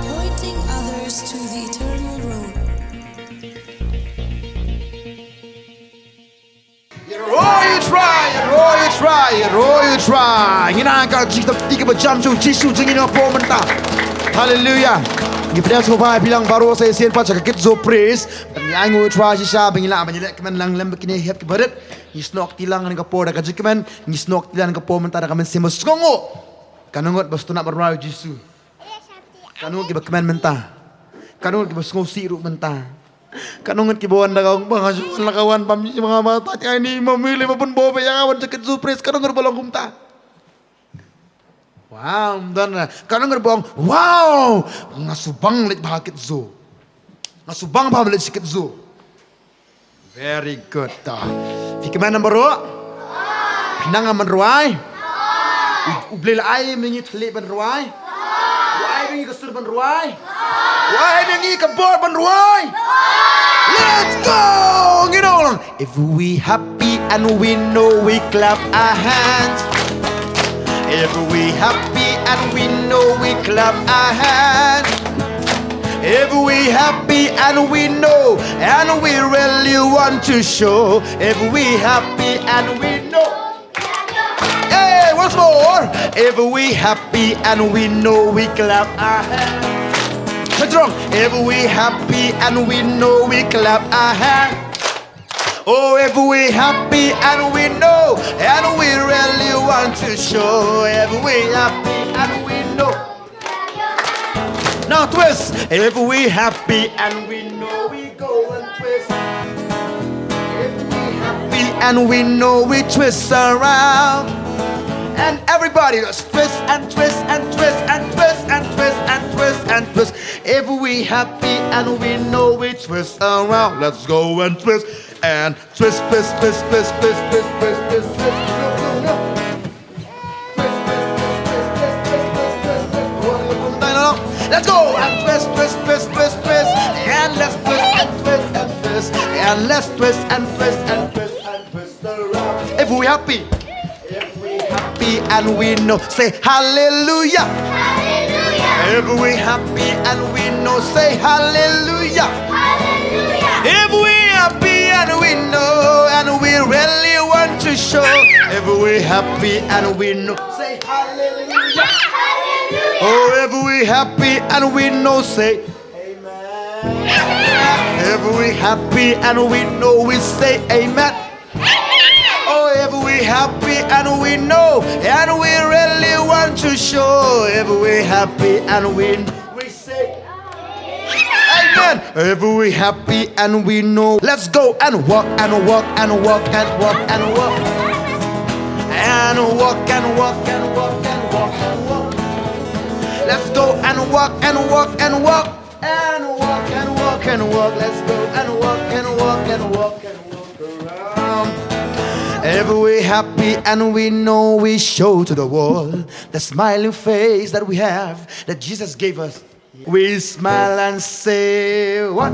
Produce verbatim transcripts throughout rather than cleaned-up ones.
Pointing others to the eternal road. Ïaroh ïa U Trai, ïaroh ïa U Trai, ïaroh ïa U Trai. Ngin ai ka jingkyrpad kaba jam sha U Jisu jong ngi ha ka por mynta. Haleluya. Ngi pdiang sngewbha ïa phi lang baroh sa shisien pat sha ka kit Zo Praise. Ngi ainguh ïa U Trai shisha ba ngi lah ban ïaleh kmen lang lem bad kine ki hep kiba rit. Ngi snoh kti lang ha kane ka por da ka jingkmen, ngi snoh kti lang ha kane ka por mynta da ka mynsiem ba sngewnguh. Katno ngut ba sngewtynnat ban rwai ïa U Jisu? Katno ngut kiba kmen mynta? Katno ngut kiba sngewsih ruh mynta? Katno ngut kiba wan da ka ong ba nga shu wan la ka wan bam shi ma nga ba ta ai ni ma mi le ba pynbor ba ïa nga wan sha kit Zo Praise? Katno ngut ba long kumta? Wow, ym don. Katno ngut ba ong, wow, nga shu bang leit bha kit Zo. Nga shu bang bha leit sha kit Zo. Very good. Ta, phi kmen namar u? Phi nang ban rwai? U, U Blei la ai ïa ngi thylliej ban rwai. U ai ïa ngi ka sur ban rwai. U ai ïa ngi ka bor ban rwai. Let's go. Ngin ong lang. If we happy and we know, we clap our hands. If we happy and we know, we clap our hands. If we happy and we know, and we really want to show. If we happy and we know. Hey, once more. If we happy and we know, we clap our hands. Strong. If we happy and we know, we clap our hands. Oh, if we happy and we know, and we really want to show. If we happy and we know. Now twist. If we happy and we know, we go and twist. If we happy and we know, we twist around. And everybody just twist and twist and twist and twist and twist and twist and twist. If we happy and we know, we twist around. Let's go and twist and twist, twist, twist. Let's go and twist, twist, twist, twist, twist. And let's twist and twist and twist. And let's twist and twist and twist and twist around. If we happy, if we happy and we know, say hallelujah. Hallelujah. If we happy and we know, say hallelujah. Hallelujah. If we happy and we know, and we really want to show. If we happy and we know, say hallelujah. Hallelujah. Oh, if we happy and we know, say amen. If we happy and we know, we say amen. Oh, if we happy and we know, and we really want to show. If we happy and we know, we say amen. If we happy and we know, let's go and walk and walk and walk and walk and walk. And walk and walk and walk and walk and walk. Let's go and walk and walk and walk. And walk and walk and walk. Let's go and walk and walk and walk and walk around. If we happy and we know, we show to the world the smiling face that we have, that Jesus gave us. We smile and say what?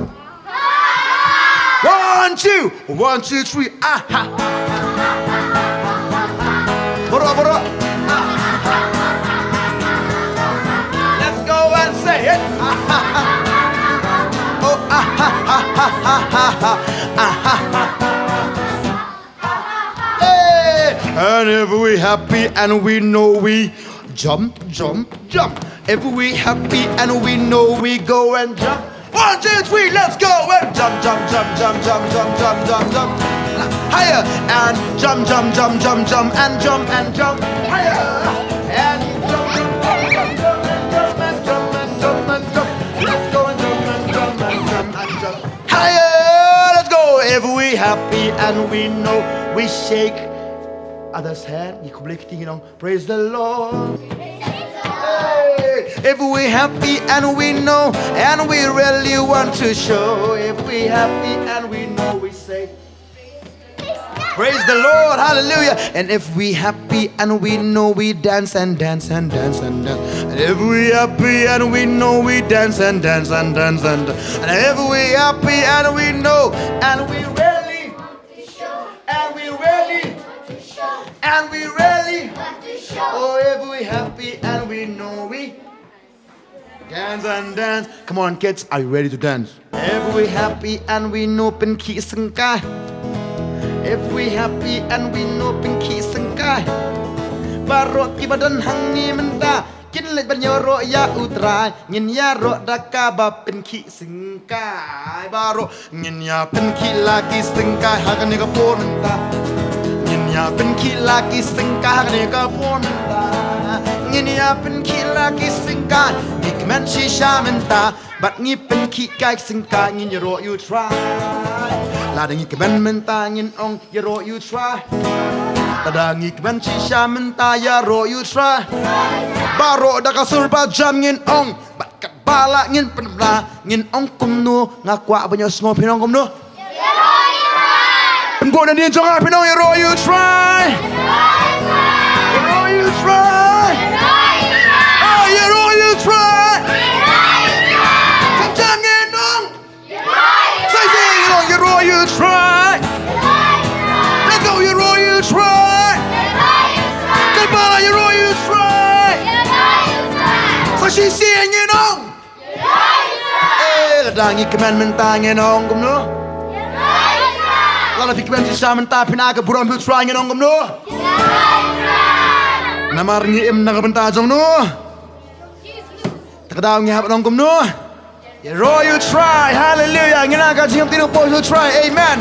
One, two, one, two, three. Ah ha. Baroh, baroh. Let's go and say it. Oh, ah ha ha ha ha ha ha. Ah ha ha. Hey! And if we happy and we know, we jump, jump, jump. If we happy and we know, we go and jump. One, two, three, let's go. And jump, jump, jump, jump, jump, jump, jump, jump, jump. Higher. And jump, jump, jump, jump, jump, and jump, and jump. Higher. And jump, jump, jump, jump, jump, and jump, and jump, and jump, and jump. Let's go and jump, and jump, and jump, and jump. Higher. Let's go. If we happy and we know, we shake others' hand. Ngi khublei kti, ngi ong, "Praise the Lord." Hey, if we happy and we know, and we really want to show, if we happy and we know, we say, "Praise the Lord, hallelujah." And if we happy and we know, we dance and dance and dance and dance. And if we happy and we know, we dance and dance and dance and dance. And if we happy and we know, and we really, and we really, and we really, oh, if we happy and we know, we dance and dance. Come on, kids, are you ready to dance? If we happy and we know, pynkhih syngkai. If we happy and we know, pynkhih syngkai. Baroh kiba don hangne mynta kin leit ban ïaroh ïa U Trai. Ngin ïaroh da kaba pynkhih syngkai baroh. Ngin ïa pynkhih la ki syngkai ha kane ka por mynta. Ngin ïa pynkhih la ki syngkai ha kane ka por mynta. Ngin ïa pynkhih la ki syngkai. Ngi kmen shisha mynta bad ngi pynkhih kai syngkai, ngin ïaroh ïa U Trai. Lada ngi kmen mynta ngin ong, "Ïaroh ïa U Trai." Lada ngi kmen shisha mynta, "Ïaroh ïa U Trai." Baroh da ka sur ba jam ngin ong. Bad katba lah ngin pynbna, ngin ong kumno? Nga kwah ban ïohsngew phin ong kumno. Pynbna nadien jong nga, phin ong, "Ïaroh ïa U Trai." Ïaroh ïa U Trai. Oh, ïaroh ïa U Trai. Jam jam ngin ong. Sa shisien ngin ong, "Ïaroh ïa U Trai." Let's go, "Ïaroh ïa U Trai." Katba lah, "Ïaroh ïa U Trai." Sa shisien ngin ong. Eh, lada ngi kmen mynta ngin ong kumno? Lada phi kmen shisha mynta phin ai ka burom ha U Trai, ngin ong kumno? Namar ngi im na ka bynta jong no. Te ka daw ngi hap ban ong kumno? Ïaroh ïa U Trai. Haleluya. Ngin ai ka jingïaroh ïa U Trai. Amen.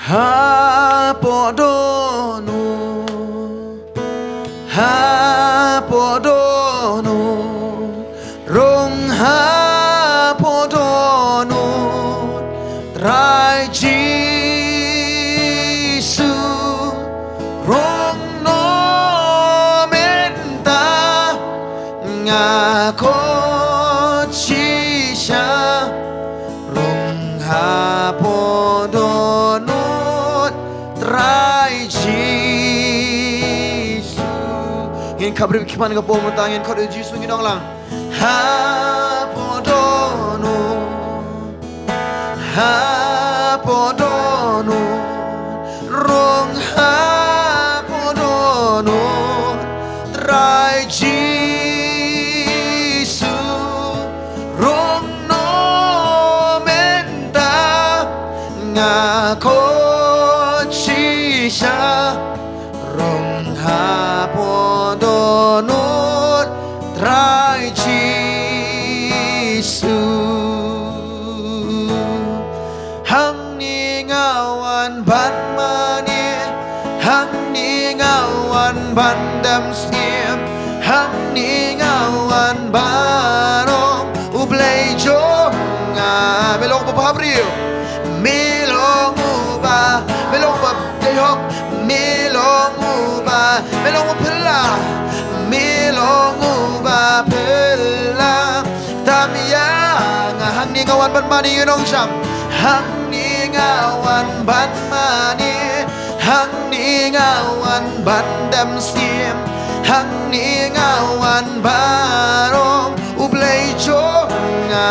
Hapoh dohnud, hapoh dohnud, rung hapoh dohnud, Trai Jisu, rung noh mynta, nga khot shisha. Rung hapoh dohnud, Trai Jisu. Ngin khapbriew khmat ha ka por mynta, ngin khot ïa U Jisu, ngin ong lang. Hapoh dohnud, hapoh dohnud, rung hapoh dohnud, Trai Jisu, rung noh mynta, nga khot shisha. Rung hapoh dohnud, Trai Jisu. Hangne nga wan ban mane, hangne nga wan ban dem syiem, hangne nga wan ban ong, "U Blei jong nga." Me long uba bhabriew, me long uba, me long uba dei hok, me long uba, me long uba phylla, me long uba phylla. Tam ïa nga, hangne nga wan ban mane, ngin ong sham. Hangne nga wan ban mane, hangne nga wan ban dem syiem, hangne nga wan ban ong, "U Blei jong nga."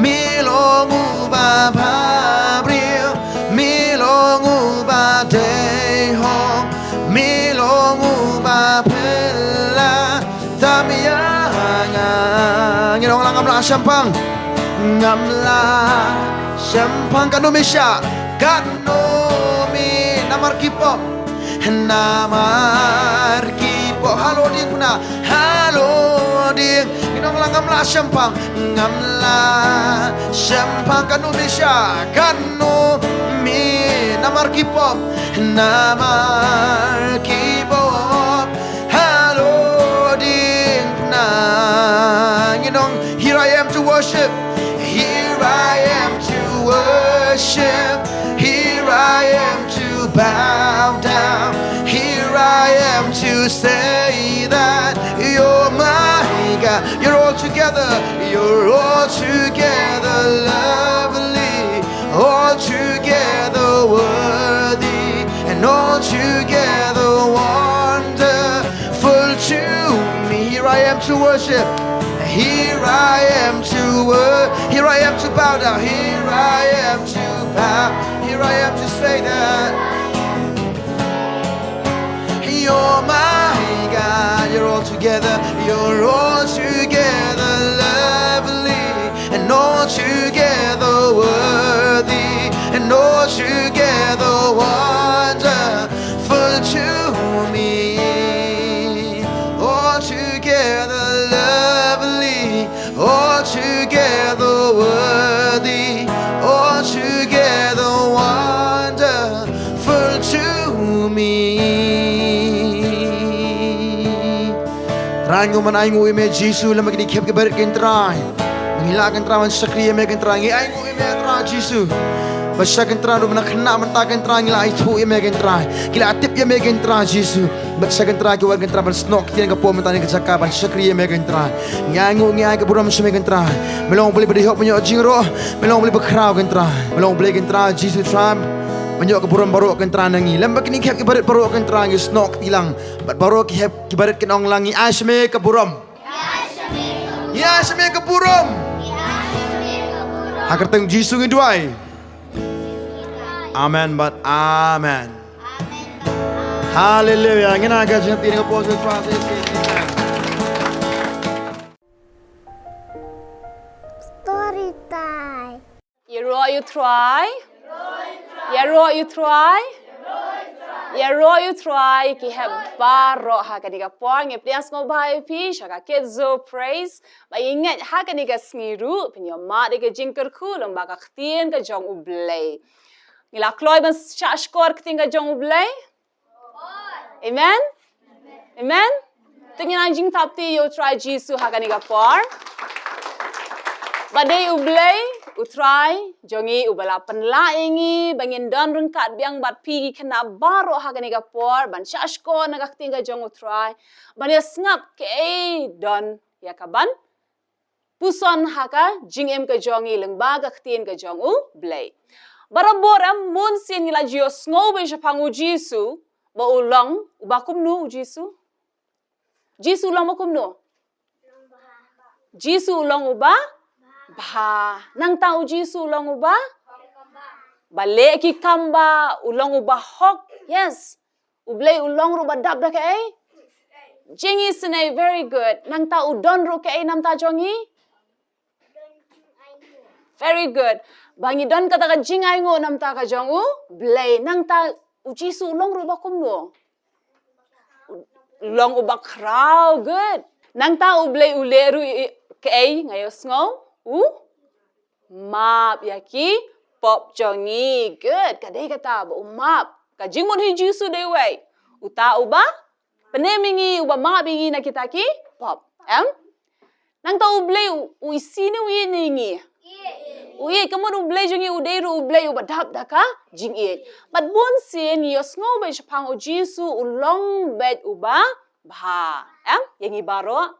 Me long uba bhabriew, me long uba dei hok, me long uba phylla. Tam ïa nga. Ngin ong lang, ngam lah shemphang. Ngam lah shemphang katno me shah, katno me, namar ki pop, namar ki pop. Oh, halor diengphna, halor dieng. Ngi ong la ngam lah shemphang, ngam lah shemphang, kan ym mih sha, kan ym mih, namar ki pop, namar ki pop. Halor diengphna, ngi ong, here I am to worship. Here I am to worship. Here I am to bow down. Here I am to say that you're my God. You're all together. You're all together lovely. All together worthy. And all together wonderful to me. Here I am to worship. Here I am to worship. Here I am to bow down. Here I am to bow. Here I am to say that you're my God. You're all together. You're all together lovely. And all together worthy. And all together wonderful to me. All together lovely. All together worthy. All together wonderful to me. Trai, ngi wan ai nguh ïa me Jisu, lem bad kine ki khep ki barit, ko Trai. Ngi la, ko Trai, ban shakri ïa me, ko Trai. Ngi ai nguh ïa me, Trai Jisu. Ba sha, ko Trai, ruh ban khynnah mynta, ko Trai, ngi la ithuh ïa me, ko Trai. Ki la tip ïa me, ko Trai Jisu. Ba sha, ko Trai, ki wan, ko Trai, ban snoh ktien ka por mynta ha kane ka jaka, ban shakri ïa me, ko Trai. Ngi ai nguh, ngi ai ka burom sha me, ko Trai. Me long U Blei ba dei hok ban ïoh jingïaroh. Me long U Blei ba khraw, ko Trai. Me long U Blei, ko Trai Jisu Trai, ban ïoh ka burom baroh, ko Trai, na ngi. Lem bad kine ki khep ki barit baroh, ko Trai, ngi snoh kti lang. Bad baroh ki khep ki barit kin ong lang, ngi ai sha me ka burom. Ngi ai sha me ka burom. Ha ka kyrteng Jisu ngi duwai. Amen bad amen. Haleluya. Ngin ai ka jingkyrkhu ïa ka Apostle Francis. Amen. Story time. Ïaroh ïa U Trai. Ïaroh ïa U Trai. Ïaroh ïa U Trai, ki hep baroh ha kane ka por. Ngi pdiang sngewbha ïa phi sha ka Kids Zone Praise. Ba ïa ngeit ha kane ka sngi ruh phin ïohmad ïa ka jingkyrkhu lyngba ka ktien ka jong U Blei. Ngi la kloi ban shah shkor ktien ka jong U Blei. Amen. Amen. Te ngin nang jingthap kti ïa U Trai Jisu ha kane ka por. Ba dei U Blei, U Trai jong ngi, uba la pynlah ïa ngi ba ngin don ryngkat biang bad phi ki khynnah baroh ha kane ka por ban shah shkor na ka ktien ka jong U Trai, ban ïa sngap kaei don ïa kaban puson ha ka jingim ka jong ngi lyngba ka ktien ka jong U Blei. Barabor em, bun sien ngi la ju ïohsngew beit shaphang U Jisu, ba u long uba kumno U Jisu? Jisu u long uba kumno? Jisu u long uba bha. Nangta U Jisu u long uba ba leh ki kam bha, u long uba hok. Yes. U Blei u long ruh ba dap da kaei? Jingisynei, very good. Nangta u don ruh kaei na bynta jong ngi? Very good. Ba ngi don kata ka jingainguh na bynta ka jong U Blei. Nangta U Jisu u long ruh ba kumno? U long uba khraw, good. Nangta U Blei u leh ruh i-, kaei, nga ïohsngew? U map ïa ki pop jong ngi. Good. Ka dei kata ba u map. Ka jingmut hi Jisu dei uwei. Uta uba pynim ïa ngi, uba map ïa ngi na kita ki pop. Em? Nangta U Blei u, u isynei, u ïeit ïa ngi? U ïeit. Ka mut U Blei jong ngi u dei ruh U Blei uba dap da ka jingïeit. Bad bun sien ngi ïohsngew beit shaphang U Jisu u long beit uba bha. Em? Ïa ngi baroh.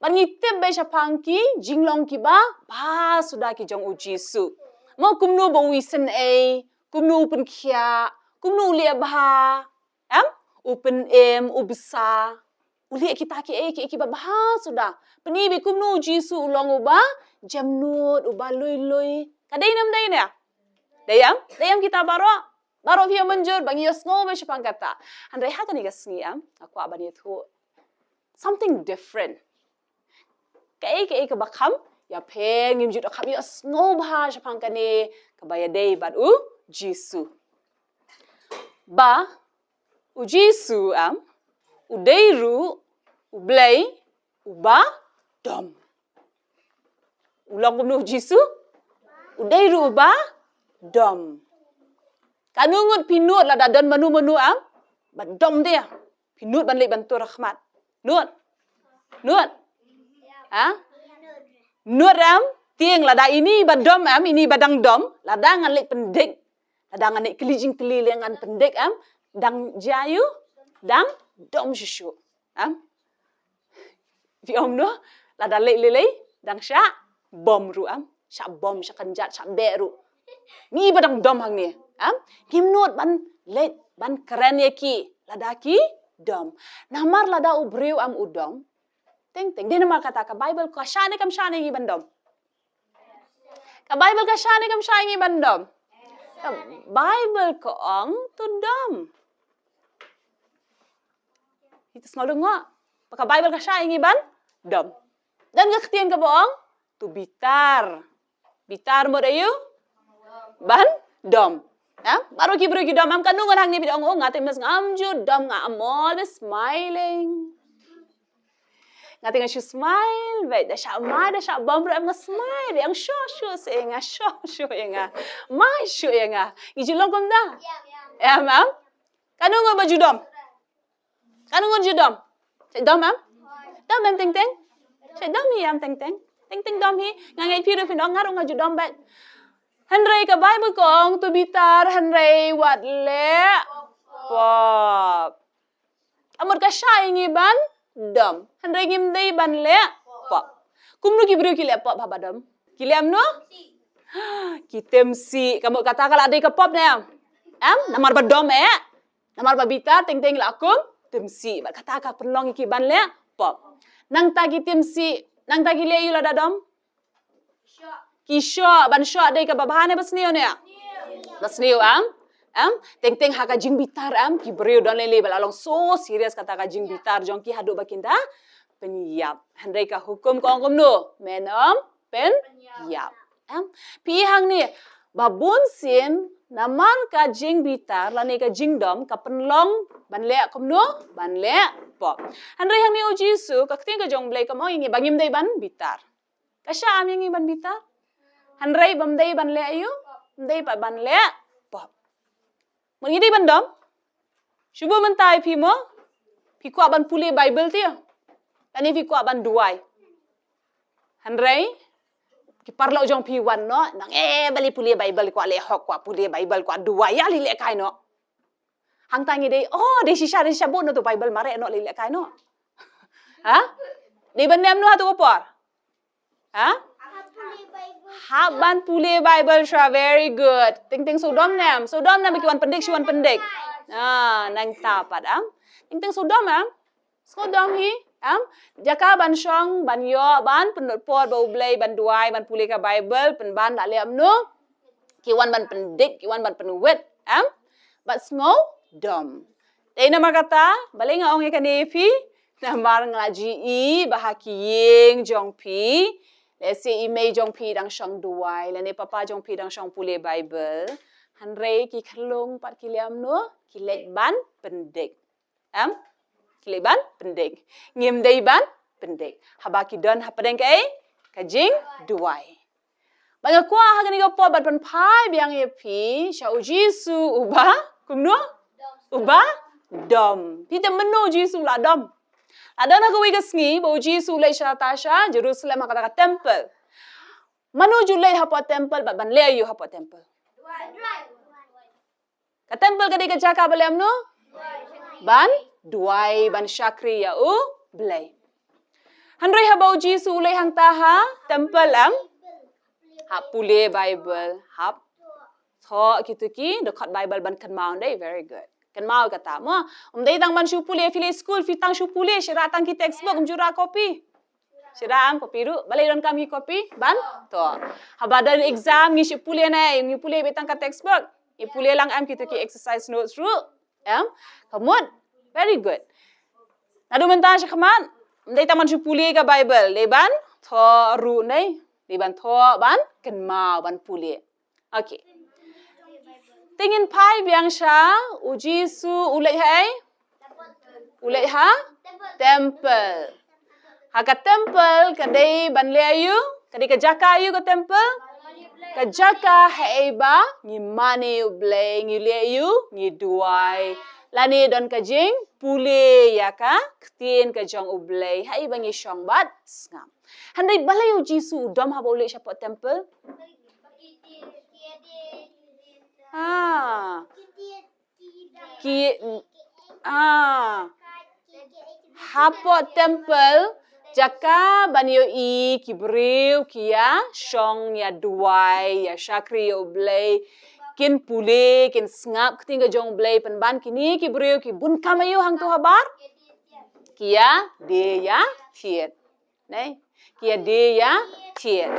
Bad ngi tip beit shaphang ki jinglong kiba bha suda ki jong U Jisu. Mo, kumno ba u isynei, kumno u pynkhiah, kumno u leh bha, em? U pynim, u bsa, u leh kita kiei kiei kiba bha suda. Pyni beit kumno U Jisu u long uba jemnud, uba lui lui. Ka dei ne ym dei ne? Dei em? Dei em kita baroh? Baroh phi ïa mynjur ba ngi ïohsngew beit shaphang kata. Hynrei ha kane ka sngi em, nga kwah ban ïathuh something different. Kaei kaei kaba kham ïapher, ngim ju kham ïohsngew bha shaphang kane kaba ïadei bad U Jisu. Ba U Jisu em, u dei ruh u Blei uba dom. U long kumno u Jisu? U dei ruh uba dom. Kano ngut phi nud lada don mano mano em ba dom de? Phi nud ban leit ban tur ha khmat? Nud? Nud? Ha? Nud em? Tieng lada ine ba dom em, ine ba dang dom, lada ngan leit pyndik, lada ngan leit kylli jingkylli lei ngan pyndik em, dang jia aiu? Dang dom shuh shuh. Em? Phi ong no, lada leit lei lei dang shah bom ruh em, shah bom, shah kynjat, shah beh ruh. Ngi ba dang dom hangne em, ngim nud ban leit ban kren ïa ki lada ki dom. Namar lada u briew em u dom, teng teng, dei namar kata ka Baibl ka shah ne kam shah ïa ngi ban dom? Ka Baibl ka shah ne kam shah ïa ngi ban dom? Ka Baibl ka ong to dom. Ita sngew lyngngoh ba ka Baibl ka shah ïa ngi ban dom. Don ka ktien kaba ong to bitar. Bitar mut aiu? Ban dom. Ha? Baroh ki briew ki dom em. Kano ngut hangne phi ong, oh, nga te mas ngam ju dom, nga, I'm always smiling. Nga te nga shu smile beit, da shah mai, da shah bom ruh em nga smile beit, ong shuh shuh seh ïa nga, shuh shuh ïa nga, mai shuh ïa nga. Ngi ju long kumta? Em, em. Kano ngut ba ju dom? Kano ngut ju dom? Shait dom em? Dom em teng teng? Shait dom hi em teng teng? Teng teng dom hi. Nga ngeit phi ruh phin ong nga ruh nga ju dom beit. Hynrei ka Baibl ka ong to bitar hynrei wat leh pop. Ka mut ka shah ïa ngi ban dom, hynrei ngim dei ban leh pop. Kumno ki briew ki leh pop haba dom? Ki leh kumno? Ki tim sih. Ka mut kata ka la dei ka pop ne em? Em? Namar ba dom eh. Namar ba bitar teng teng la kum tim sih. Bad kata ka pynlong ïa ki ban leh pop. Nangta ki tim sih, nangta ki leh aiu lada dom? Ki shoh. Ban shoh dei kaba bha ne ba sniew ne? Ba sniew em? Em? Teng teng ha ka jingbitar em, ki briew don lei lei ba la long so serious kata ka jingbitar jong ki haduh ba kin da pynïap. Hynrei ka hukum ka ong kumno? Men ym pynïap. Em? Phi hangne ba bun sien namar ka jingbitar lane ka jingdom ka pynlong ban leh kumno? Ban leh pop. Hynrei hangne u Jisu, ka ktien ka jong u Blei kam ong ïa ngi ba ngim dei ban bitar. Ka shah em ïa ngi ban bitar? Hynrei bym dei ban leh aiu? Bym dei pat ban leh pop. Mut ngi dei ban dom? Shu buh mynta ïa phi mo? Phi kwah ban pule Baibl te? Lane phi kwah ban duwai? Hynrei ki paralok jong phi wan noh, nang eh balei pule Baibl, kwah leh hok, kwah pule Baibl, kwah duwai, ïa lei lehkai noh. Hangta ngi dei, oh, dei shisha, dei shisha, buh noh tu Baibl, mareh noh, lei lehkai noh. Ha? Dei ban ym noh ha tu ka por? Ha? Hap ban pule Baibl shuwa, very good. Teng teng sngewdom ne em? Sngewdom ne em ba ki wan pyndik, shu wan pyndik. Ah, nangta pat em. Teng teng sngewdom em? Sngewdom hi em? Jaka ban shong, ban ïoh, ban pynlut por bad u Blei, ban duwai, ban pule ka Baibl, pynban la leh kumno? Ki wan ban pyndik, ki wan ban pynwit em? Bad sngewdom. Dei namar kata, balei nga ong ïa kane ïa phi? Namar nga la ju i ba ha ki ïing jong phi, lehse i mei jong phi dang shong duwai, lane papa jong phi dang shong pule Baibl. Hynrei ki khyllung pat ki leh kumno? Ki leit ban pyndik. Em? Ki leit ban pyndik. Ngim dei ban pyndik. Haba ki don hapdeng kaei? Ka jingduwai. Bad nga kwah ha kane ka por ban pynphai biang ïa phi sha u Jisu uba kumno? Uba dom. Phi tip mynno u Jisu la dom? La don ha kawei ka sngi ba u Jisu u leit sha, sha Jerusalem ha kata ka temple. Mano ju leit hapoh temple bad ban leh aiu hapoh temple? Ka temple ka dei ka jaka ba leh kumno? Ban duwai, ban shakri ïa u Blei. Hynrei haba u Jisu u leit hangta ha temple em, hap pule Baibl, hap thoh kito ki dkhot Baibl ban kynmaw, ym dei? Very good. Kynmaw kata mo. Ym dei tang ban shu pule, phi leit skul phi tang shu pule, shira tang ki textbook, ym ju rah copy. Shira em, copy ruh. Balei donkam ngi copy? Ban thoh. Haba don exam ngi shu pule ne, ngi pule beit tang ka textbook. Ngi pule lang em kito ki exercise notes ruh? Em? Ka mut? Very good. Naduh mynta sha khmat, ym dei tang ban shu pule ka Baibl, dei ban thoh ruh ne, dei ban thoh, ban kynmaw, ban pule. Okay. Te ngin phai biang sha u Jisu u leit haei? U leit ha temple. Ha ka temple ka dei ban leh aïu? Ka dei ka jaka aïu ka temple? Ka jaka haei ba ngi mane ïa U Blei, ngi leh aïu? Ngi duwai. Lane don ka jingpule ïa ka ktien ka jong U Blei haei ba ngi shong bad sngap. Hynrei balei U Jisu u dom haba u leit shapoh temple? Ah. Ki ah. Hapoh temple jaka ban ïohi ki briew ki ïa shong ïa duwai ïa shakri ïa U Blei. Kin pule kin sngap ktien ka jong U Blei, pynban kine ki briew ki bun kam aïu hangto habar? Ki ïa die ïa thied. Nei, ki ïa die ïa thied.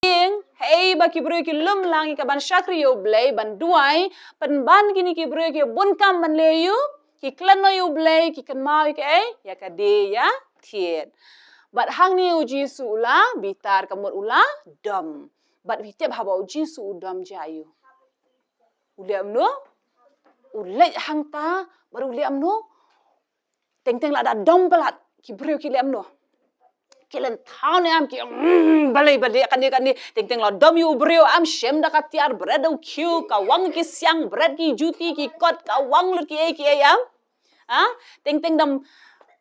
Ïing, haei ba ki briew ki lum lang ïa ka ban shakri ïa U Blei, ban duwai, pynban kine ki briew ki bun kam ban leh aïu? Ki klet noh ïa U Blei, ki kynmaw ïa kaei? Ïa ka die ïa thied. Bad hangne U Jisu u la bitar, ka mut u la dom. Bad phi tip haba U Jisu u dom jia aïu? U leh kumno? U leit hangta, bad u leh kumno? Teng teng lada dom palat, ki briew ki leh kumno? Ki len thaw ne em, ki, mm, balei, balei, kane, kane, teng teng la dom ïa u briew em, shim da ka tiar, bret da u khiew, kawang ki siang, bret ki juti, ki kot, kawang lut kiei kiei em. Ha? Teng teng dam,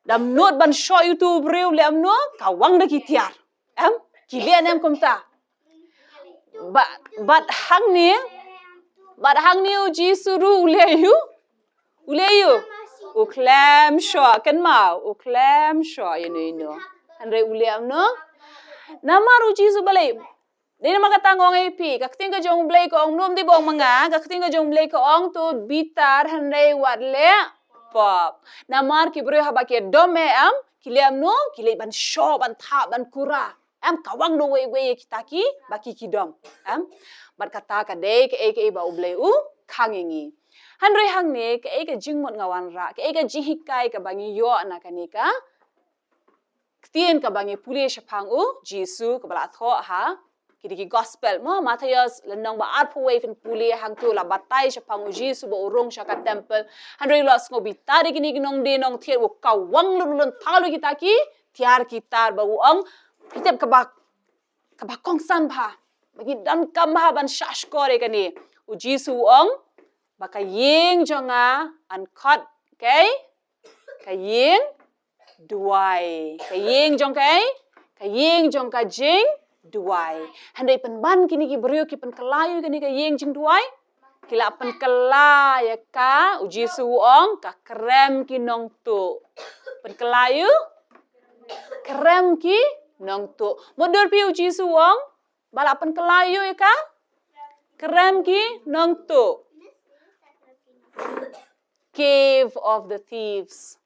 dam nud ban shoh ïa uto u briew leh kumno? Kawang da ki tiar. Em? Ki leh ne em kumta. Bad, bad hangne, bad hangne U Jisu ruh u leh aïu? U leh aïu? U khlem shoh, kynmaw, u khlem shoh ïano ïano. Hynrei u leh kumno? Namar U Jisu balei? Dei namar kata nga ong ïa phi, ka ktien ka jong U Blei ka ong, ym dei ba ong ma nga, ka ktien ka jong U Blei ka ong to bitar hynrei wat leh pop. Namar ki briew haba ki dom em, ki leh kumno? Ki leit ban shoh, ban thap, ban kura. Em, kawang da uwei uwei ïa kita kiba ki, ki dom. Em? Bad kata ka dei kaei kaei ba U Blei u khang ïa ngi. Hynrei hangne kaei ka jingmut nga wanrah, kaei ka jinghikai kaba ngi ïoh na kane ka ktien kaba ngi pule shaphang U Jisu kaba la thoh ha ki dei ki gospel mo, Mathaios lynnong ba arphew wei, phin pule hangto la batai shaphang U Jisu ba u rung sha ka temple. Hynrei u la sngewbitar ïa kine ki nongdie nongthied, u kawang lut, u len thaw lut kita ki tiar ki tar, bad u ong, phi tip kaba, kaba kongsan bha, ba ngi donkam bha ban shahshkor ïa kane. U Jisu u ong ba ka ïing jong nga yn khot, okay? Ka ïing duwai. Ka ïing jong kaei? Ka ïing jong ka jingduwai. Hynrei pynban kine ki briew ki pynkylla aïu ïa kane ka ïing jingduwai? Ki la pynkylla ïa ka, U Jisu u ong, ka krem ki nongtuh. Pynkylla aïu? Krem ki nongtuh. Mutdur phi U Jisu u ong ba la pynkylla aïu ïa ka? Krem ki nongtuh. Cave of the thieves.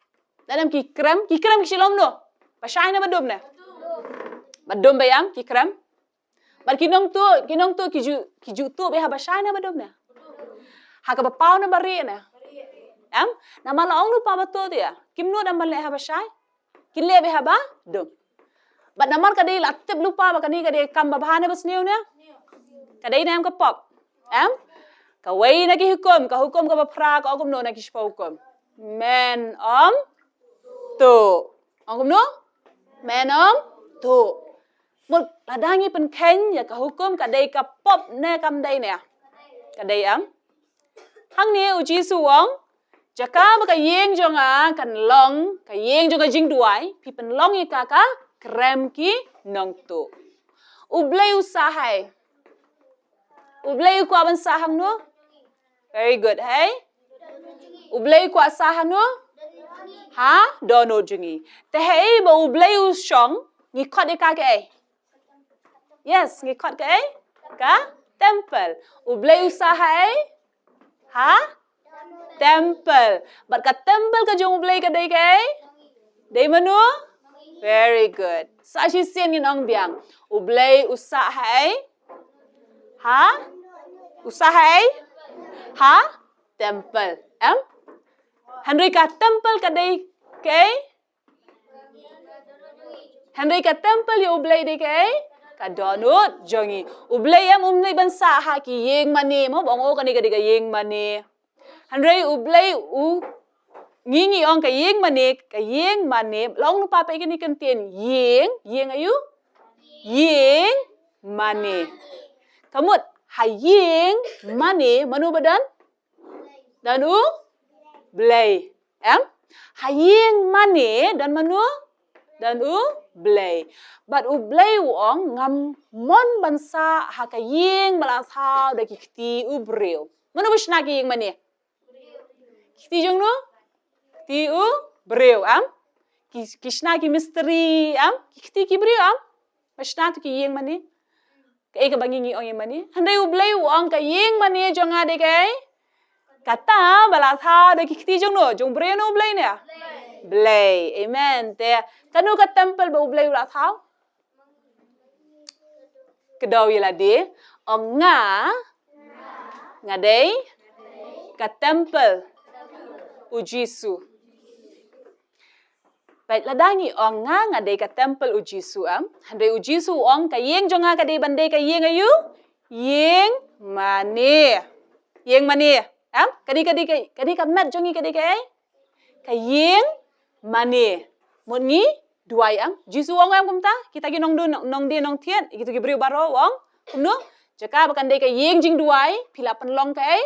Lada em ki krem, ki krem ki shu long kumno? Ba shai ne ba dum ne? Ba dum ba ïam ki krem. Bad ki nongtuh, ki nongtuh ki ju, ki ju tuh beit ha ba shai ne ba dum ne? Ha kaba paw ne ba rieh ne? Em? Namar la ong lypa ba tuh te ïa kim nud em ban leh ha ba shai. Kin leh beit ha ba dum. Bad namar ka dei la tip lypa ba kane ka dei ka kam ba bha ne ba sniew ne? Ka dei ne em ka pop? Em? Kawei na ki hukum, ka hukum kaba phra ka ong kumno na ki shiphew hukum? Men ym tuh. Ong kumno? Men ym tuh. Mut lada ngi pynkheiñ ïa ka hukum, ka dei ka pop ne kam dei ne? Ka dei, em? Hangne U Jisu u ong, jaka ba ka ïing jong nga kan long ka ïing jong ka jingduwai, phi pynlong ïa ka ka krem ki nongtuh. U Blei u sah haei? U Blei u kwah ban sah hangno? Very good, hei? U Blei u kwah sah hangno? Ha dohnud jong ngi. Te haei ba U Blei u shong, ngi khot ïa ka kaei? Yes, ngi khot kaei? Ka temple. U Blei u sah haei? Ha temple. Bad ka temple ka jong U Blei ka dei kaei? Dei mano? Very good. Sa shisien ngin ong biang. U Blei u sah haei? Ha? U sah haei? Ha temple. Em? Hynrei ka temple ka dei kaei? Hynrei ka temple ïa U Blei dei kaei? ka dohnud jong ngi. U Blei em um dei ban sah ha ki ïing mane, mo, ba ong, oh, kane ka dei ka ïing mane. Hynrei U Blei u, ngi ngi ong ka ïing mane, ka ïing mane, la ong lypa pat ïa kane ka kyntien ïing, ïing aïu? Ïing mane. Ka mut, ha ïing mane, mano ba don? Don U Blei. Em? Ha ïing mane, don mano? Don U Blei. Bad U Blei u ong, ngam mon ban sah ha ka ïing ba la thaw da ki kti u briew. Mano ba shna ki ïing mane? Ki kti jong no? Kti u briew, em? Ki, ki shna ki mistri, em? Ki kti ki briew, em? Ba shna tu ki ïing mane. Kaei kaba ngi ngi ong ïing mane. Hynrei U Blei u ong ka ïing mane jong nga dei kaei? Kata ba la thaw da ki kti jong no, jong briew ne U Blei ne? Blei. Amen. Te kano ka temple ba U Blei u la thaw? Kdew ïa lade, ong nga, nga dei ka temple u Jisu. Peit, lada ngi ong nga, nga dei ka temple u Jisu, em? Hynrei u Jisu u ong ka ïing jong nga ka dei ban dei ka ïing aïu? Ïing mane. Ïing mane, em? Ka dei, ka dei, ka dei ka met jong ngi ka dei kaei? Ka ïing mane. Mut ngi duwai, em? Jisu u ong, em, kumta? Kita ki nongdie, nong, nongdie nongthied, kita ki briew baroh u ong kumno? Jaka ba kan dei ka ïing jingduwai, phi la pynlong kaei?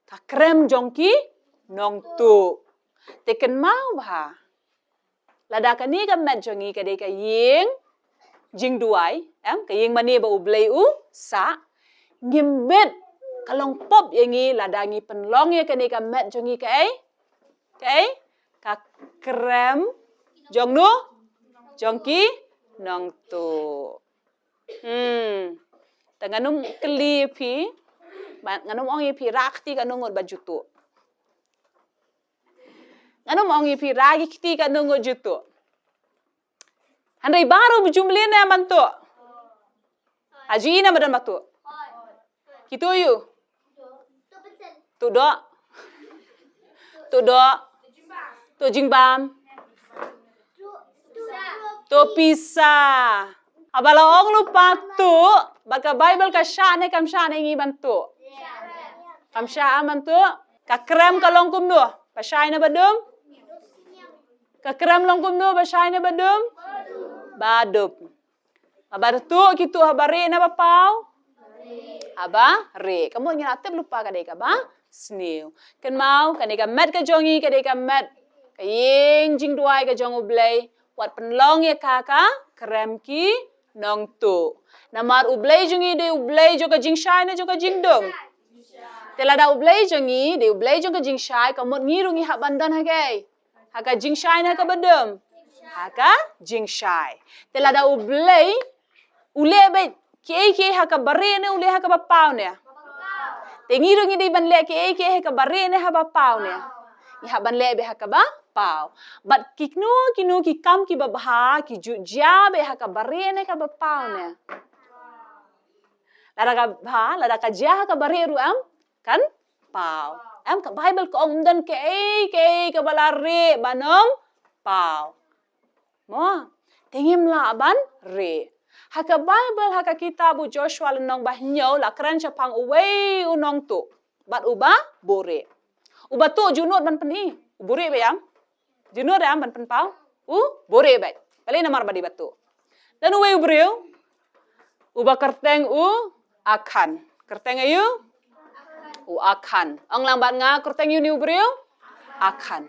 Ka krem jong ki nongtuh. Te kynmaw bha, lada kane ka met jong ngi ka dei ka ïing jingduwai, em, ka ïing mane ba U Blei u sah, ngim bit, ka long pop ïa ngi lada ngi pynlong ïa kane ka met jong ngi kaei? Kaei? Ka krem jong no? Jong ki nongtuh. Hmm. Te ngan ym kylli phi, ba, ngan ym ong ïa phi, rah kti kano ngut ba ju tuh. Ngan ym ong ïa phi, rah ki kti kano ngut ju tuh. Hynrei baroh ba ju mlien ne em ban tuh? Ha ju i ne em ba don ba tuh? Ki tuh aïu? Tuh doh. Tuh doh. Tuh jingbam. Tuh pisa. Haba la ong lypa tuh, ba ka Baibl ka shah ne kam shah ne ngi ban tuh? Kam shah, em, ban tuh. Ka krem ka long kumno? Ba shai ne ba dum? Ka krem long kumno? Ba shai ne ba dum? Ba dum. Haba tuh ki tuh haba rieh ne ba paw? Haba rieh. Ka mut ngi la tip lypa ka dei kaba sniew. Kynmaw, kane ka met ka jong ngi ka dei ka met, ka ïing jingduwai ka jong U Blei. Wat pynlong ïa ka ka krem ki nongtuh. Namar U Blei jong ngi dei U Blei jong ka jingshai ne jong ka jingdum? Te lada U Blei jong ngi dei U Blei jong ka jingshai, ka mut ngi ruh ngi hap ban don ha kaei? Ha ka jingshai ne ha kaba dum? Ha ka jingshai. Te lada U Blei u leh beit kiei kiei ha kaba rieh ne u leh ha kaba paw ne? Te ngi ruh ngi dei ban leh kiei kiei ha kaba rieh ne ha ba paw ne? Ngi hap ban leh beit ha kaba paw. Bad kino kino ki kam kiba bha ki ju jia beit ha kaba rieh ne kaba paw ne? Lada ka bha, lada ka jia ha kaba rieh ruh, em, kan paw. Em, ka Baibl ka ong ym don kaei kaei kaba la rieh ban ym paw. Mo, te ngim lah ban rieh. Ha ka Baibl, ha ka kitab u Joshua lynnong ba hynñiew, la kren shaphang uwei u nongtuh bad uba buhrieh. Uba tuh ju nud ban pyni, u buhrieh beit, em? Ju nud, em, ban pynpaw? U buhrieh beit. Balei? Namar ba dei ba tuh. Don uwei u briew uba kyrteng u Akhan. Kyrteng aïu? U Akhan. Ong lang bad nga, kyrteng aïu une u briew? Akhan.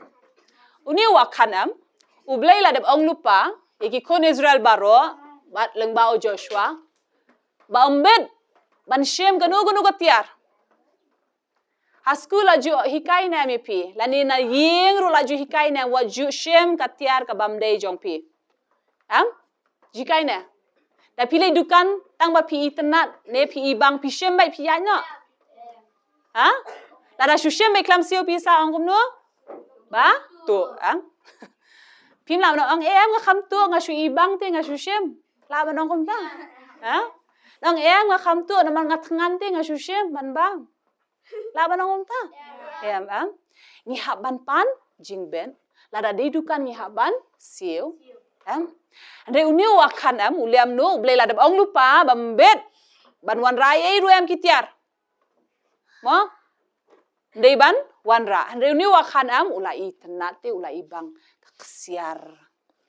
Une u Akhan, em, U Blei la dep ong lypa ïa ki khun Israel baroh bad lyngba u Joshua ba ym bit ban shim kano kano ka tiar. Ha skul la ju hikai ne em ïa phi, lane na ïing ruh la ju hikai ne em, wat ju shim ka tiar ka bym dei jong phi? Em? Ju hikai ne? Da phi leit dukan, tang ba phi itynnad ne phi ibang, phi shim beit, phi ïaid noh? Ha? Lada shu shim beit khlem siew, phi sa ong kumno? Ba tuh, em? Phim lah ban ong, em, nga kham tuh, nga shu ibang te nga shu shim. Lah ban ong kumta? Ha? Ong, em, nga kham tuh namar nga thngan te nga shu shim ban bang. Lah ban ong kumta? Em, em. Ngi hap ban pan jingbit. Lada dei dukan ngi hap ban siew. Em? Hynrei une u Akhan em, u leh kumno, u Blei la dep ong lypa, ba ym bit ban wanrah ei ruh em ki tiar. Mo? Ym dei ban wanrah. Hynrei une u Akhan em, u la itynnad te, u la ibang ka ksiar,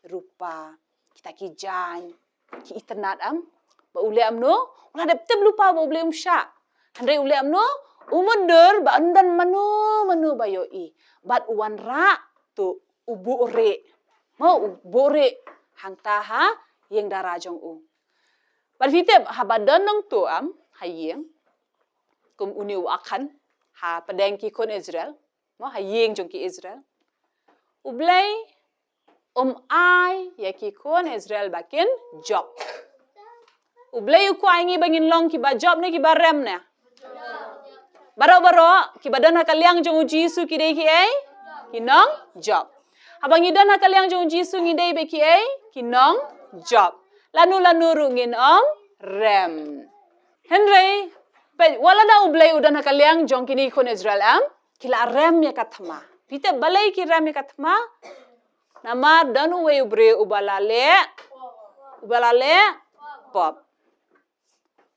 rupa, kita ki jaiñ, ki itynnad em. Ba u leh kumno, u la dep tip lypa ba u Blei um shah. Hynrei u leh kumno, u mutdur ba ym don mano mano ba ïohi. Bad u wanrah tuh, u buhrieh. Mo, u buhrieh hangta ha ïing dara jong u. Bad phi tip, haba don nongtuh em, ha ïing, kum une u Akhan, ha pdeng ki khun Israel, mo, ha ïing jong ki Israel. U Blei um ai ïa ki khun Israel ba kin jop. U Blei u kwah ïa ngi ba ngin long kiba jop ne kiba rem ne? Baroh baroh, kiba don ha ka liang jong u Jisu ki dei kiei? Ki nongjop. Haba ngi don ha ka liang jong u Jisu ngi dei ba kiei? Ki nongjop. Lano lano ruh ngin ym rem. Hynrei, peit, wat lada u Blei u don ha ka liang jong kine ki khun Israel em, ki la rem ïa ka thma. Phi tip balei ki rem ïa ka thma? Namar don uwei u briew uba la leh, uba la leh pop.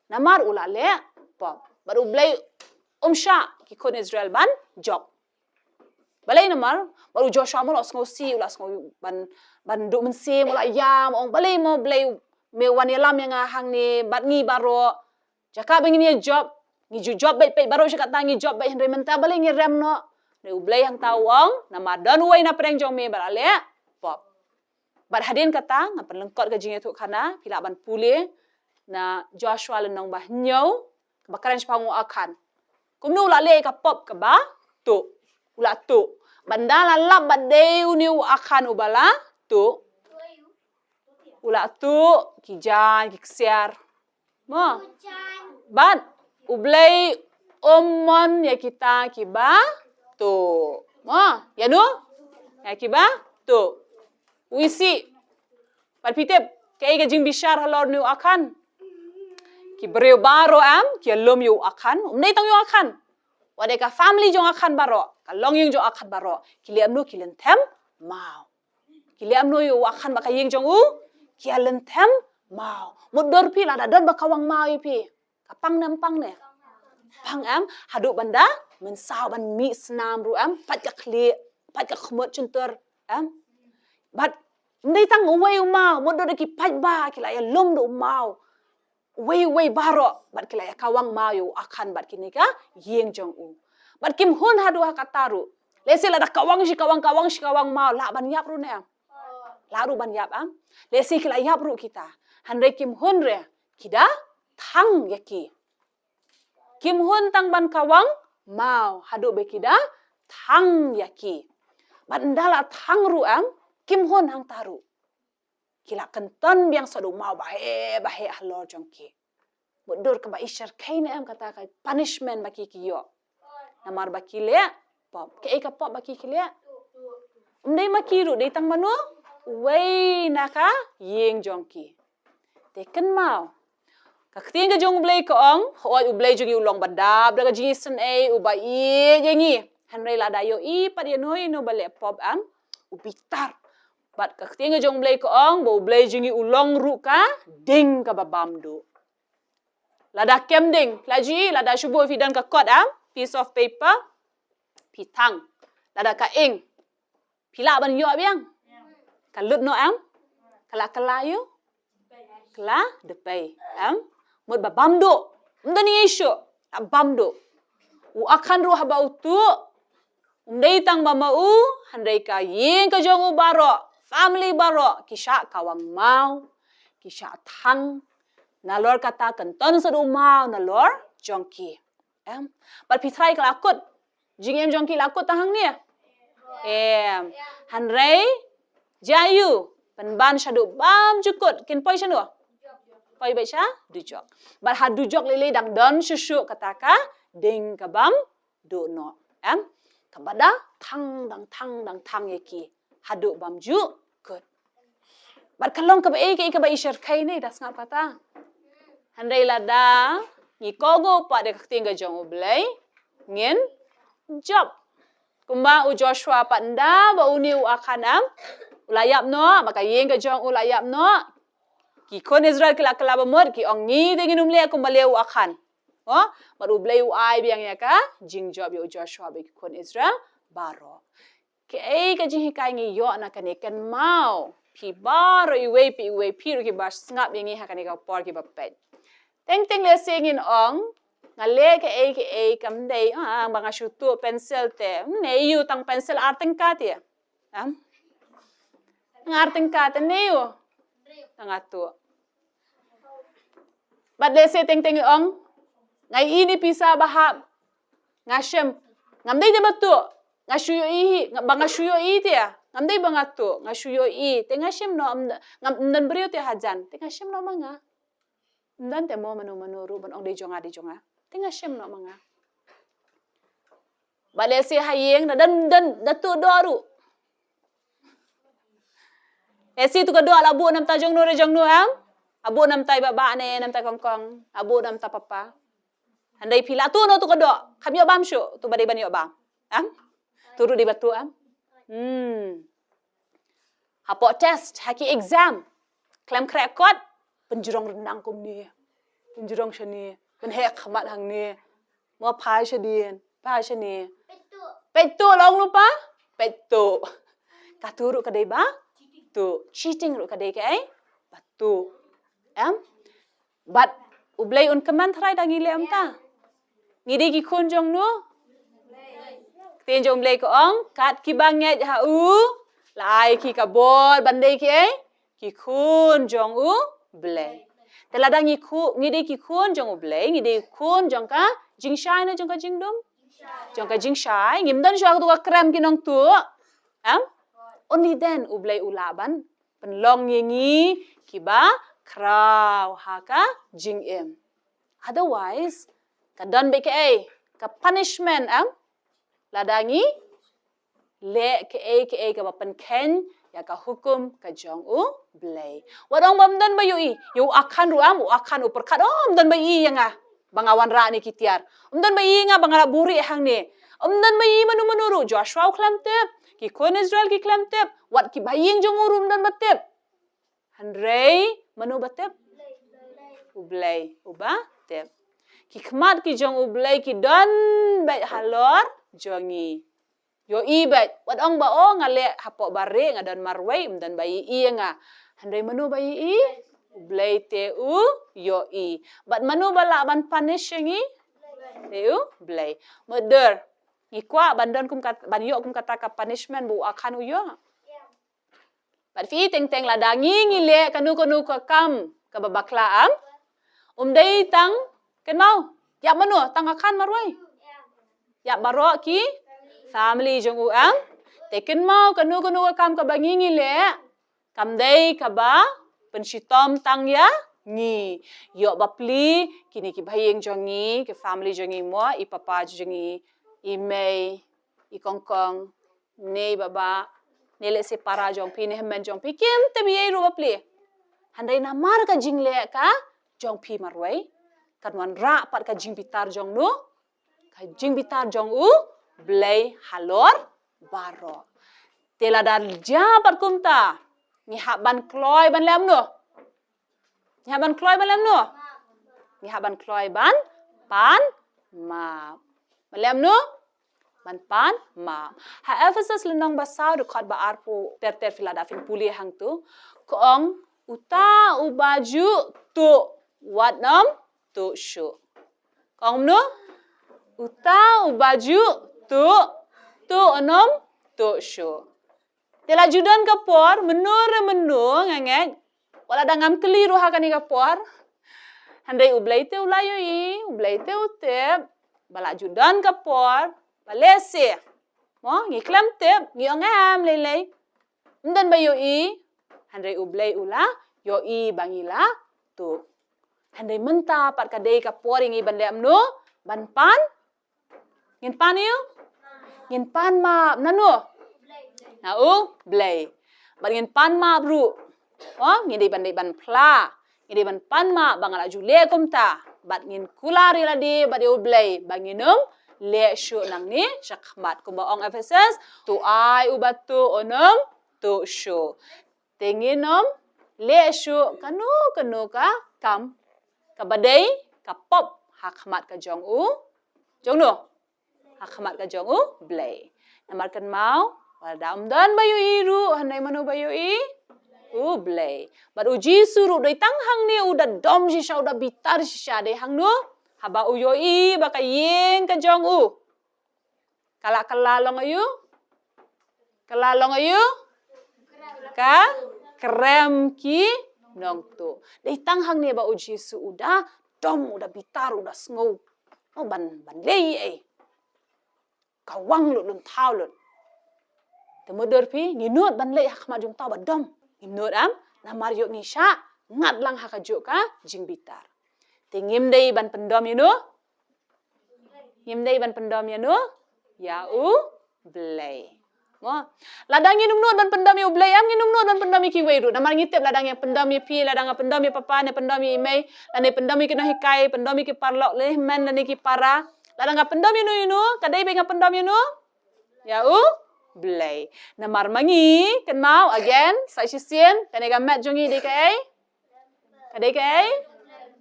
Namar u la leh pop. Bad u Blei um shah ki khun Israel ban jop. Balei namar, bad u Joshua mo u la sngewsih, u la sngew ban, ban duh mynsiem, u la ïam, ong balei mo Blei me wan ïalam ïa nga hangne, bad ngi baroh. Jaka ba ngin ïa jop, ngi ju jop beit beit baroh shi katta ngi jop beit hynrei mynta balei ngi rem noh. Hynrei u Blei hangta u ong, namar don uwei na pdeng jong me ba la leh pop. Bad hadien kata, ngan pynlyngkot ka jingïathuhkhana, phi lah ban pule, na Joshua lynnong ba hynñiew, kaba kren shaphang u Akhan. Kumno u la leh ka pop kaba tuh, u la tuh. Bad ynda la lap ba dei une u Akhan uba la tuh. U la tuh, ki jaiñ, ki ksiar. Mo. Bad, u Blei um mon ïa kita kiba tuh. Mo, ïa no? Ïa kiba tuh. U isih. Bad phi tip, kaei ka jingbishar halor une u Akhan. Ki briew baroh em, ki ïalum ïa u Akhan. Um dei tang ïa u Akhan. Wat dei ka family jong u Akhan baroh, ka longïing jong u Akhan baroh. Ki leh kumno ki lynthem maw. Ki leh kumno ïa u Akhan bad ka ïing jong u, ki ïa lynthem maw. Mutdur phi lada don ba kawang maw ïa phi. Ka pang ne ym pang ne? Pang em, haduh ban da mynsaw ban mih snam ruh em, pait ka khlieh, pait ka khmut shyntur em. Bad ym dei tang uwei u maw, mutdur da ki paidbah, ki la ïalum da u maw. Uwei uwei baroh, bad ki la ïa kawang maw ïa u Akhan bad kine ka ïing jong u. Bad kim hun haduh ha kata ruh. Lehse lada kawang shi kawang, kawang shi kawang maw, lah ban ïap ruh ne em? Lah ruh ban ïap em? Lehse ki la ïap ruh kita. Hynrei kim hun re, ki da thang ïa ki. Kim hun tang ban kawang maw, haduh ba ki da thang ïa ki. Bad ynda la thang ruh em, kim hun hangta ruh. Ki la kynton biang sa da u maw baheh baheh halor jong ki. Mutdur kaba i shyrkhei ne em kata ka punishment ba ki ki ïoh. Namar ba ki leh pop. Kaei ka pop ba ki ki leh? Ym dei ma ki ruh, dei tang mano? Uwei na ka ïing jong ki. Te kynmaw. Ka ktien ka jong U Blei ka ong, hooid U Blei jong ngi u long ba dap da ka jingisynei, uba ïeit ïa ngi. Hynrei lada ïohi pat ïano ïano ba leh pop em, u bitar. Bad ka ktien ka jong U Blei ka ong, ba U Blei jong ngi u long ruh ka ding kaba bam duh. Lada kem ding, la ju, lada shu buh phi don ka kot em, piece of paper, phi thang. Lada ka ing, phi lah ban ïoh biang. Ka lut noh em, ka la kylla ïa u, ka la dpei em. Mut ba bam duh, ym don ei ei shuh, la bam duh. U Akhan ruh haba u tuh, ym dei tang ba ma u, hynrei ka ïing ka jong u baroh, family baroh, ki shah kawang maw, ki shah thang, nalor kata kynton sa da u maw nalor jong ki. Em, bad phi tharai ka la kut, jingim jong ki la kut tang hangne? Em, hynrei, jia ïa u, pynban shaduh bam ju kut, kin poi shano? Poi beit sha dujok. Bad ha dujok lei lei dang don shuh shuh kata ka ding ka bam duh noh. Em? Kaba da thang dang thang dang thang ïa ki. Haduh bam ju kut. Bad ka long kaba ei kaei kaba i shyrkhei ne da sngap kata. Hynrei lada ngi kohnguh pat da ka ktien ka jong U Blei ngin jop. Kumba u Joshua pat ynda ba une u Akhan em, u La ïap noh, ba ka ïing ka jong u la ïap noh. Ki khun Israel ki la kylla ba mut, ki ong ngi te ngin ym leh kumba leh u Akhan. Oh, bad U Blei u ai biang ïa ka jingjop ïa u Joshua bad ki khun Israel baroh. Kaei ka jinghikai ngi ïoh na kane? Kynmaw, phi baroh iwei pa iwei, phi ruh kiba sngap ïa ngi ha kane ka por kiba peit. Teng teng lehse ngin ong, nga leh kaei kaei kam dei, ah, ba nga shu tuh pencil te. Hmm, ne ïoh tang pencil ar tyngka te. Em? Nga ar tyngka te ne ïoh. Nga tuh. Bad lehse teng teng ong, nga ïohi ine i pisa ba hap. Nga shem. Ngam dei te ba tuh. Nga shu ïohi, nga, ba nga shu ïohi te. Ngam dei ba nga tuh. Nga shu ïohi. Te nga shem noh, ym, ngam, ym don briew te hajan. Te nga shem noh ma nga. Ym don te mo mano mano ruh ban ong dei jong nga, dei jong nga. Te nga shem noh ma nga. Bad lehse ha ïing na don, don, da tuh doh ruh. Lehse tu ka doh la buh namta jong no re jong no, em? La buh namta i baba ne, namta kongkong. La buh namta papa. Hynrei phi la tuh noh tu ka doh. Kham ïoh bam shuh, tu ba dei ban ïoh bam. Em? Tu ruh dei ba tuh, em? Hmm. Hapoh test, ha ki exam. Khlem khreh kot, pynjrong ryndang kumne. Pynjrong shane, pynheh khmat hangne. Mo phai shadien, phai shane. Peit tuh long lypa, peit tuh. Katu ruh ka dei ba tuh. Cheating ruh ka dei kaei? Ba tuh. Em? Bad U Blei un kmen trai da ngi leh mynta. Ngi dei ki khun jong no. Ktien jong U Blei ka ong, kat kiba ngeit ha u, la ai ki ka bor ban dei kiei? Ki khun jong U Blei. Te lada ngi khu-, ngi dei ki khun jong U Blei, ngi dei khun jong ka jingshai ne jong ka jingdum? Jong ka jingshai, ngim don shuwa katu ka krem ki nongtuh. Em? Only then U Blei u lah ban pynlong ïa ngi kiba khraw ha ka jingim. Otherwise, ka don beit kaei? Ka punishment, em? Lada ngi leh kaei kaei kaba pynkheiñ ïa ka hukum ka jong U Blei. Wat ong ba ym don ba ïohi, ïa u Akhan ruh, em, u Akhan u pyrkhat, oh, ym don ba ïohi ïa nga ba nga wanrah ne ki tiar. Ym don ba ïohi ïa nga ba nga la buhrieh hangne. Ym don ba ïohi mano mano ruh, Joshua u khlem tip, ki khun Israel ki khlem tip, wat kiba ïing jong u ruh ym don ba tip. Hynrei mano ba tip? U Blei uba tip. Ki khmat ki jong U Blei ki don beit halor jong ngi. Ïohi beit, wat ong ba, oh, nga leh hapoh ba rieh, nga don marwei, ym don ba ïohi ïa nga. Hynrei mano ba ïohi? U Blei te u ïohi. Bad mano ba lah ban punish ïa ngi? Te U Blei. Mutdur, ngi kwah ban don kum kat-, ban ïoh kum kata ka punishment ba u Akhan u ïoh? Bad phi teng teng lada ngi ngi leh kano kano ka kam kaba bakla, em, um dei tang, kynmaw, ïap mano? Tang Akhan marwei? Ïap baroh ki family jong u, em? Te kynmaw kano kano ka kam kaba ngi ngi leh, kam dei kaba pynshitom tang ïa ngi. Ïoh bapli kine ki bahaïing jong ngi, ki family jong ngi mo, i papa jong ngi, i mei, i kongkong, ne i baba, ne lehse para jong phi, ne hynmen jong phi, kim tip ïa i ruh bapli. Hynrei namar ka jingleh ka jong phi marwei, kan wanrah pat ka jingbitar jong no, ka jingbitar jong U Blei halor baroh. Te lada jia pat kumta, ngi hap ban kloi ban leh mano? Ngi hap ban kloi ban leh mano? Ngi hap ban kloi ban pan map. Ban leh mano? Ban pan map. Ha Ephesus lynnong ba saw dkhot ba arphew ter ter phi la dep phin pule hangtu. Ka ong uta uba ju tuh wat nym tuh shuh. Ka ong mano? Uta uba ju tuh, tuh nym tuh shuh. Te la ju don ka por, mano re mano nga ngeit, wat la da ngam kylli ruh ha kane ka por. Hynrei U Blei te u la ïohi, U Blei te u tip, ba la ju don ka por, ba lehse, mo, ngi khlem tip, ngi ong em lei lei. Ym don ba ïohi, hynrei U Blei u la ïohi ba ngi la tuh. Hynrei mynta pat ka dei ka por ïa ngi ban leh mano, ban pan Ngin pan ïa u? Ngin pan map na no? Na U Blei. Bad ngin pan map ruh. Oh, ngin dei ban dei ban phla. Ngin dei ban pan map ba nga la ju leh kumta. Bad ngin kular ïa lade bad ïa U Blei ba ngin ym leh shuh nangne shakhmat. Kumba ong Ephesus, to ai uba tuh un ym nongtuh shuh. Te ngin ym leh shuh kano kano ka kam kaba dei ka pop ha khmat ka jong u. Jong no? Ha khmat ka jong u Blei. Namar kynmaw, wat la da ym don ba ïohi ruh, hynrei mano ba ïohi? U Blei. Bad u Jisu ruh dei tang hangne u da dom shisha, u da bitar shisha, dei hangno? Haba u ïohi ba ka ïing ka jong u ka la kylla long aïu? Kylla long aïu? Ka krem ki nongtuh. Dei tang hangne ba u Jisu u da dom, u da bitar, u da sngew. Oh, ban, ban leh ei. Ka wang lut, lum thaw lut. Te mut dur phi, ngi nud ban leh ha khmat jong uta uba dom. Ngim nud em, namar ïoh ngi shah ngat lang ha kajuh ka jingbitar. Te ngim dei ban pyndom ïano? Ngim dei ban pyndom ïano? Ïa u Blei. Mo. Lada ngin ym nud ban pyndom ïa u Blei em, ngin ym nud ban pyndom ïa kiwei ruh. Namar ngi tip lada ngi pyndom ïa phi, lada nga pyndom ïa papa, ne pyndom ïa i mei, lane pyndom ïa ki nonghikai, pyndom ïa ki paralok, lane hynmen, lane ki para. Lada nga pyndom ïano ïano, ka dei ba nga pyndom ïano? Ïa u Blei. Namar ma ngi, kynmaw, again, sa shisien, kane ka met jong ngi dei kaei? Ka dei kaei?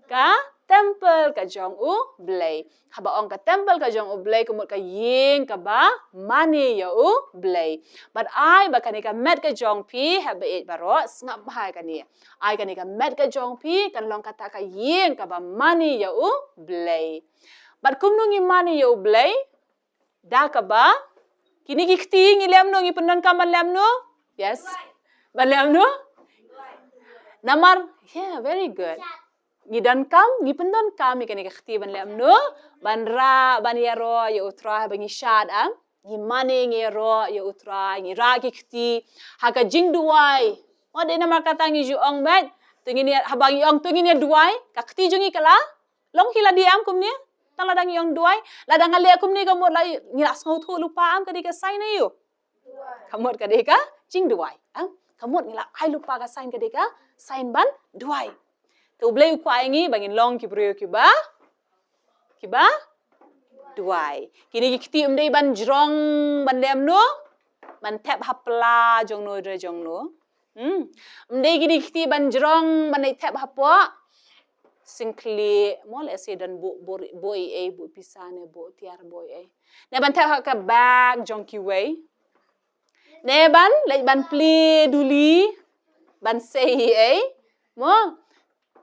Ka temple ka jong u Blei. Haba ong ka temple ka jong u Blei, ka mut ka ïing kaba mane ïa u Blei. Bad ai ba kane ka met ka jong phi, haba ïeit baroh, sngap bha ïa kane. Ai kane ka met ka jong phi, kan long kata ka ïing kaba mane ïa u Blei. Bad kumno ngi mane ïa u Blei? Da kaba kine ki kti ngi leh kumno, ngi pyndonkam ban leh kumno? Yes. Ban leh kumno? Namar, yeah, very good. Ngi donkam, ngi pyndonkam ïa kine ki kti ban leh kumno? Ban rah, ban ïaroh ïa u Trai, ba ngi shad, ah. Ngi mane, ngi ïaroh ïa u Trai, ngi rah ki kti. Ha ka jingduwai. Wat dei namar kata ngi ju ong bad. To ngin ïa, haba ngi ong to ngin ïa duwai, ka kti jong ngi ka la long hi lade em kumne? Tang lada ngi ong duwai, lada nga leh kumne ka mut la ngi la sngewthuh lypa em, ka dei ka sign aïu? Ka mut ka dei ka jingduwai, em? Ka mut ngi la ai lypa, ka sign ka dei ka sign ban duwai. Te u Blei u kwah ïa ngi ba ngin long ki briew kiba, kiba duwai. Kine ki kti ym dei ban jrong ban leh kumno? Ban thep ha pla jong no re jong no. Hmm. Ym dei kine ki kti ban jrong ban leit thep hapoh syngkhlieh, mo, lehse don buh, buh, buh ei ei, buh pisa ne buh tiar, buh ei ei. Ne ban thep ha ka bag jong kiwei. Ne ban leit ban plie duli ban sei ei ei. Mo.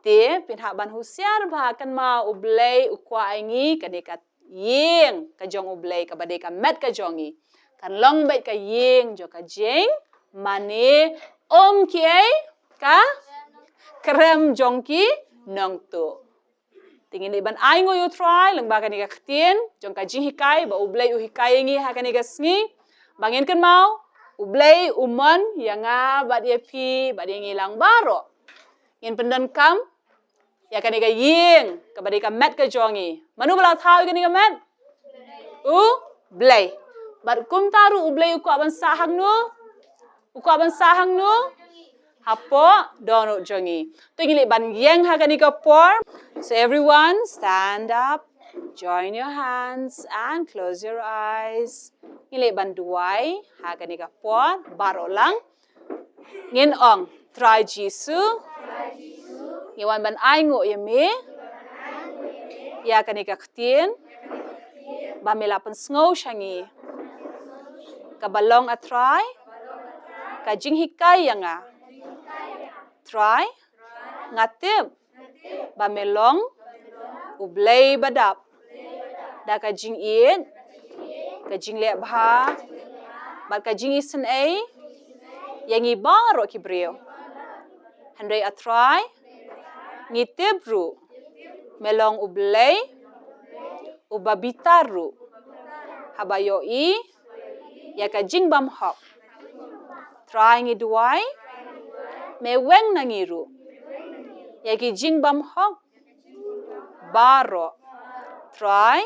Te phin hap ban husiar bha, kynmaw u Blei u kwah ïa ngi kane ka ïing ka jong u Blei, kaba dei ka met ka jong ngi, kan long beit ka ïing jong ka jingmane, ym kiei, ka krem jong ki nongtuh. Te ngin leit ban ainguh ïa u Trai lyngba kane ka ktien jong ka jinghikai ba u Blei u hikai ïa ngi ha kane ka sngi. Ba ngin kynmaw u Blei u mon ïa nga bad ïa phi bad ïa ngi lang baroh. Ngin pyndonkam ïa kane ka ïing kaba dei ka met ka jong ngi. Mano ba la thaw ïa kane ka met? U Blei. Bad kumta ruh u Blei u kwah ban sah hangno? U kwah ban sah hangno? Hapoh dohnud jong ngi. To ngin leit ban ïeng ha kane ka por. So everyone, stand up, join your hands and close your eyes. Ngin leit ban duwai ha kane ka por baroh lang. Ngin ong, Trai Jisu, ngi wan ban ainguh ïa me ïa kane ka ktien ba me la pynsngew sha ngi, kaba long, A Trai, ka jinghikai ïa nga. Trai, nga tip ba me long u Blei ba dap da ka jingïeit, ka jingleh bha bad ka jingisynei ïa ngi baroh ki briew. Hynrei, A Trai, ngi tip ruh me long u Blei uba bitar ruh haba ïohi ïa ka jingbymhok. Trai, ngi duwai me weng na ngi ruh ïa ki jingbymhok baroh. Trai,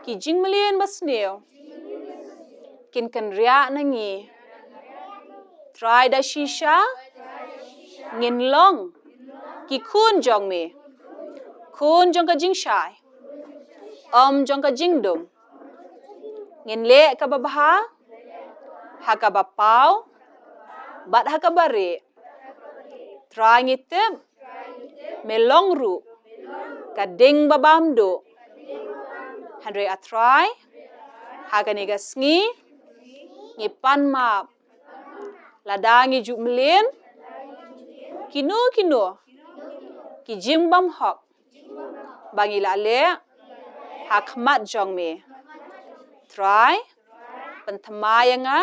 ki jingmlien basniew kin kynriah na ngi. Trai, da shisha ngin long ki khun jong me, khun jong ka jingshai, ym jong ka jingdum. Ngin leh kaba bha ha kaba paw bad ha kaba rieh. Trai ngi tip, me long ruh ka ding ba bam duh. Hynrei A Trai, ha kane ka sngi ngi pan map lada ngi ju mlien kino kino ki jingbymhok ba ngi la leh ha khmat jong me. Trai, pynthymmai ïa nga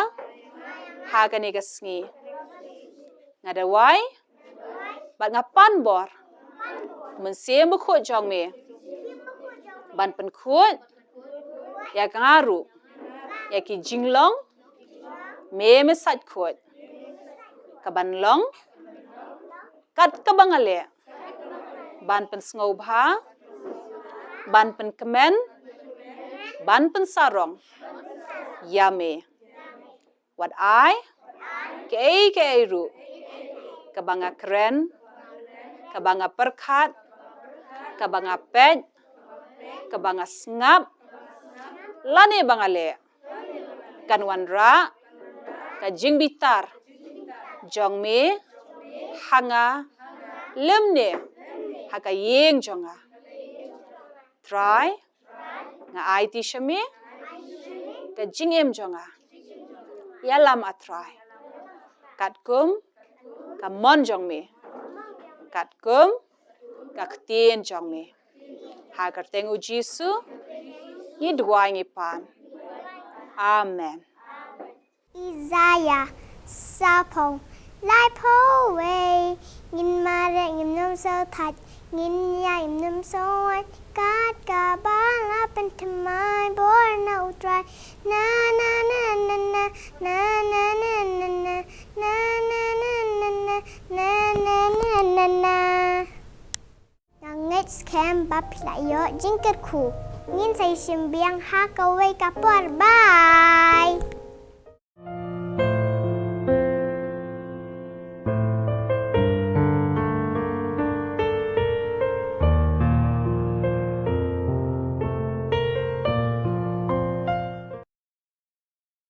ha kane ka sngi. Nga duwai bad nga pan bor Mynsiem Bakhuid jong me ban pynkhuid ïa nga ruh ïa ki jinglong me me sait khuid, kaban long kat kaba nga leh ban pynsngewbha, ban pynkmen, ban pynsarong ïa me. Wat ai kaei kaei ruh kaba nga kren, kaba nga pyrkhat, kaba nga peit, kaba nga sngap, lane ba nga leh, kan wanrah ka jingbitar jong me ha nga lymne ha ka ïing jong nga. Trai, nga aiti sha me ka jingim jong nga. Ïalam A Trai katkum ka mon jong me, katkum ka ktien jong me. Ha kyrteng U Jisu ngi duwai ngi pan. Amen. Isaiah saphew laiphew wei. Ngin mareh ngin ym sngewthait, ngin ïaid ngin ym sngewwait, kat kaba la pynthymmai bor na U Trai. Na na na na na. Nga ngeit skhem ba phi la ïoh jingkyrkhu. Ngin sa ïashim biang ha kawei ka por. Bye.